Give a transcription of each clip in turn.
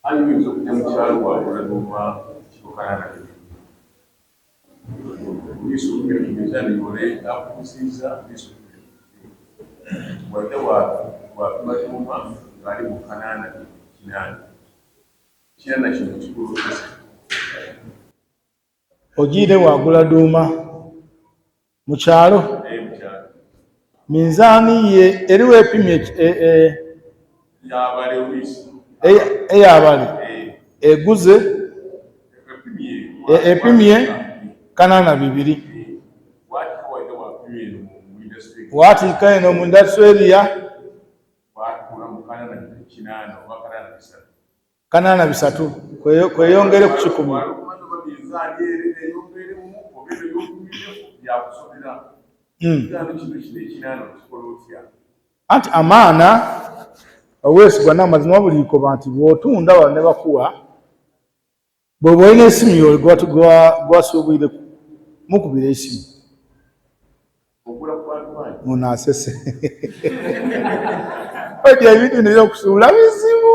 Aye oyinza okujja mu kyalo wagula duuma kiro kanaana bibiri. Oluisi opimire ku minzaani y'ole akuguziiza, oluisi opimire ku yiyo. Waidha wapima duuma ng'ali mu kanaana kinaana. Ekinaana kino okigula otya ssebo? Ogiire wagula duuma mu kyalo? Ee, mu kyalo. Minzaani ye eriwo epimye Ya bale oluisi. Eyabale Ee. eguze Epimye. Epimye 82. Watika waidha wapima eno mu industry. Watika eno mu industry area. Watuula mu 88 oba 83. 83 kweyongere ku 100. Okumanya oba minzaani ere eyongeremu oba eno y'opimireku byakusobera. Kino kino ekinaana okikola otya? Anti amaana obwesigwa n'amazima buliikoba nti bw'otunda wano ne bakuwa, bw'oba olina esimu y'oli gwasuubwireku mukubira esimu. Ogula ku bantu bangi. Ono asese. Oja ebintu bino ebyokusuubula bizibu.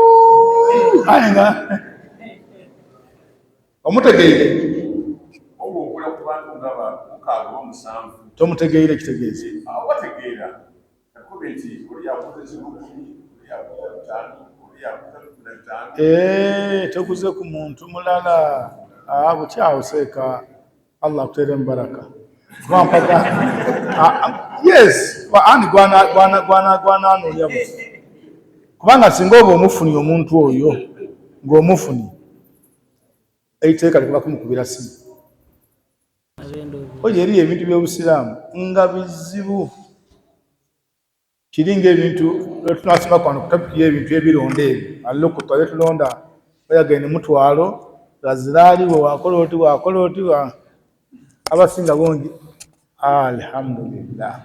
Aye nga omutegeire. Oba ogula ku bantu nga ba mukaaga oba musanvu. Tomutegeire kitegeeza. Awo bategeera. Kakobe nti oli yaguza kiro kkumi, oli yaguza bitaano, oli yaguza kkumi na bitaano. Toguze ku muntu mulala. Ah, butya awo seeka Allah akuteeremu baraka. Kuba mpaka yes, ani gwananoonya buti. Kubanga singa oba omufunye omuntu oyo ng'omufunye, eiteeka likuba kumukubira simu. Oyo eriyo ebintu by'Obusiraamu nga bizibu. Kiri ng'ebintu lwe tunasoma kwano ku topic y'ebintu ebironda ebyo. Allukuta bye tulonda oyagenda mutwalo gaziraali we wakola oti wakola oti wa abasinga bungi. Alhamdulillah.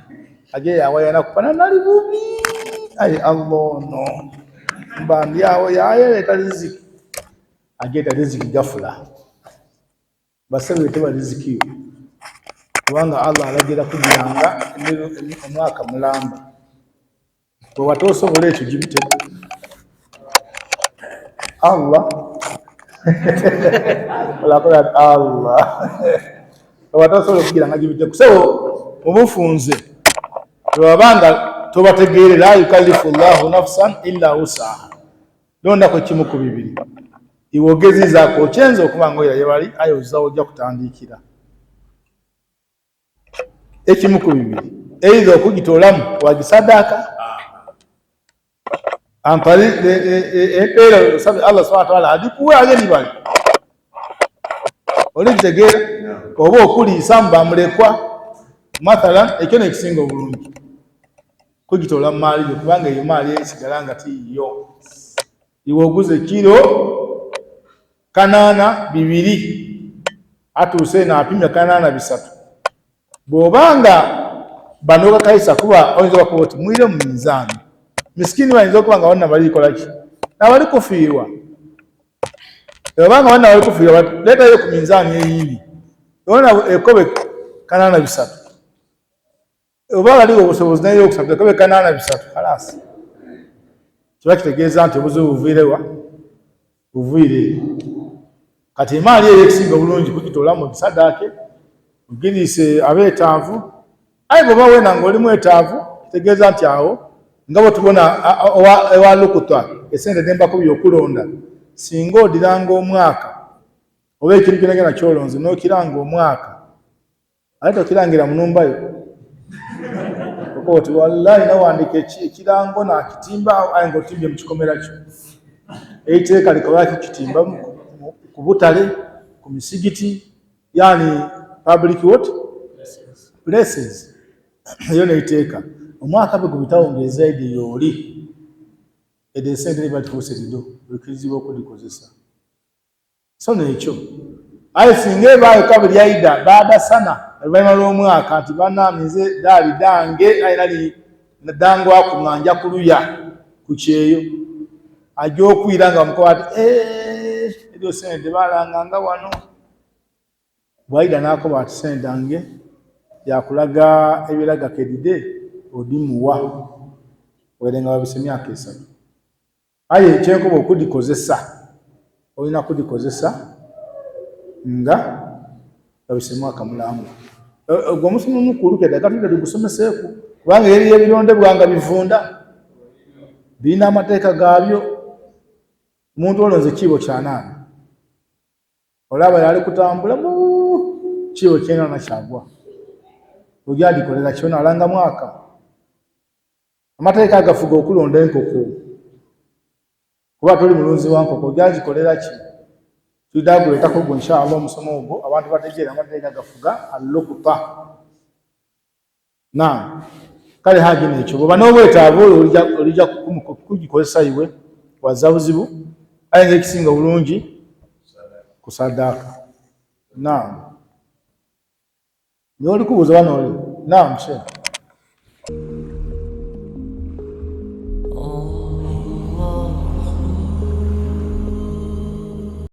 Aje yawayana kupana nali bubi. Aye Allah ono. Mba ndi awo yayeleeta riziki. Ajeeta riziki gafula. Basebe teba riziki yo. Kubanga Allah alagira kugiranga omwaka mulamba. Bwe watoosobola ekyo gibiteko. Allah. Olakola Allah. Bwe watoosobola okugiranga gibiteko. So mubufunze bwe wabanga tobategeere, la yukallifu Allahu nafsan illa wusaha. Londako kimu ku bibiri. Iwe ogezizaako okyenza okuba nga oyo yebali aye ozzawo ojja kutandikira. Ekimu ku bibiri. Either okugitoolamu wagisadaaka ampali empeera osabe Allah subhanahu wa ta'ala agikuwe aye libali. Olikitegeera oba okuliisa mu bamulekwa mathalan, ekyo n'ekisinga obulungi kugitoola mu maali yo, kubanga eyo maali esigala nga tiyiyo. Iwe oguze kiro 82, atuuse eno apimye 83. Bw'obanga bano bakayisa kuba oyinza okuba oti mwire mu minzaani. Misikini bayinza okuba nga bonna bali kola ki? Nabali kufiirwa. Obanga bonna bali kufiirwa, leetayo ku minzaani eyindi. Ona ekobe 83. Oba waliwo obusobozi naye okusatu ekobe 83, khalasi. Kiba kitegeeza nti obuzibu buviire wa? Buviire eri. Kati emaali eyo ekisinga obulungi kugitoola mu bisadaake, ogiriise abeetaavu. Aye bw'oba weena ng'oli mwetaavu, kitegeeza nti awo nga bwe tubona ewa lukuta esente n'embako by'okulonda, singa odiranga omwaka oba ekintu kyonagenda ky'olonze n'okiranga omwaka, ate tokirangira mu nnumba yo. Okoba oti wallahi nawandiika ekirango nakitimba awo, aye ng'otimbye mu kikomera kyo. Eiteeka likola kikitimba ku butale, ku misigiti, yani public what? Places. Eyo n'eiteeka. Omwaka bwe gubitawo ng'ezaidi y'oli, edho esente liba lifuuse lido, oikirizibwa okudikozesa. So n'ekyo. Aye singa ebaayo kabiri aida baada sana oluvannyuma lw'omwaka nti bannange nze daali dange aye nali dangwaku nga nja kuluya ku kyeyo, ajja okwira nga bamukoba ati eryo sente baalanganga wano. Bw'aida n'akoba ati sente dange yakulaga ebiraga kedide odimuwa waire nga wabise emyaka esatu. Aye ekyenkoba okudikozesa Olina kudikozesa nga babise mwaka mulamba. Ogwo omusomo mukulu keda katudde tugusomeseeku, kubanga eriyo ebirondebwa nga bivunda, birina amateeka gaabyo. Omuntu olonze kiibo kyanaana, olaba yali kutambula mu kiibo kyenaana kyagwa, ogyadikolera kyona alanga mwaka. Amateeka agafuga okulonda enkoko, kuba toli mulunzi wa nkoko, ogyagikolera ki? Tudaguleetako gwe inshallah omusomo ogwo abantu bategeera amateeka gafuga allukuta. Naam, kale haji nekyo bwoba n'obwetaavu olwo olija kugikozesa iwe wazza buzibu, aye nga ekisinga obulungi kusaddaaka. Naam, niwe oli kubuuza bano oli? Naam sheikh.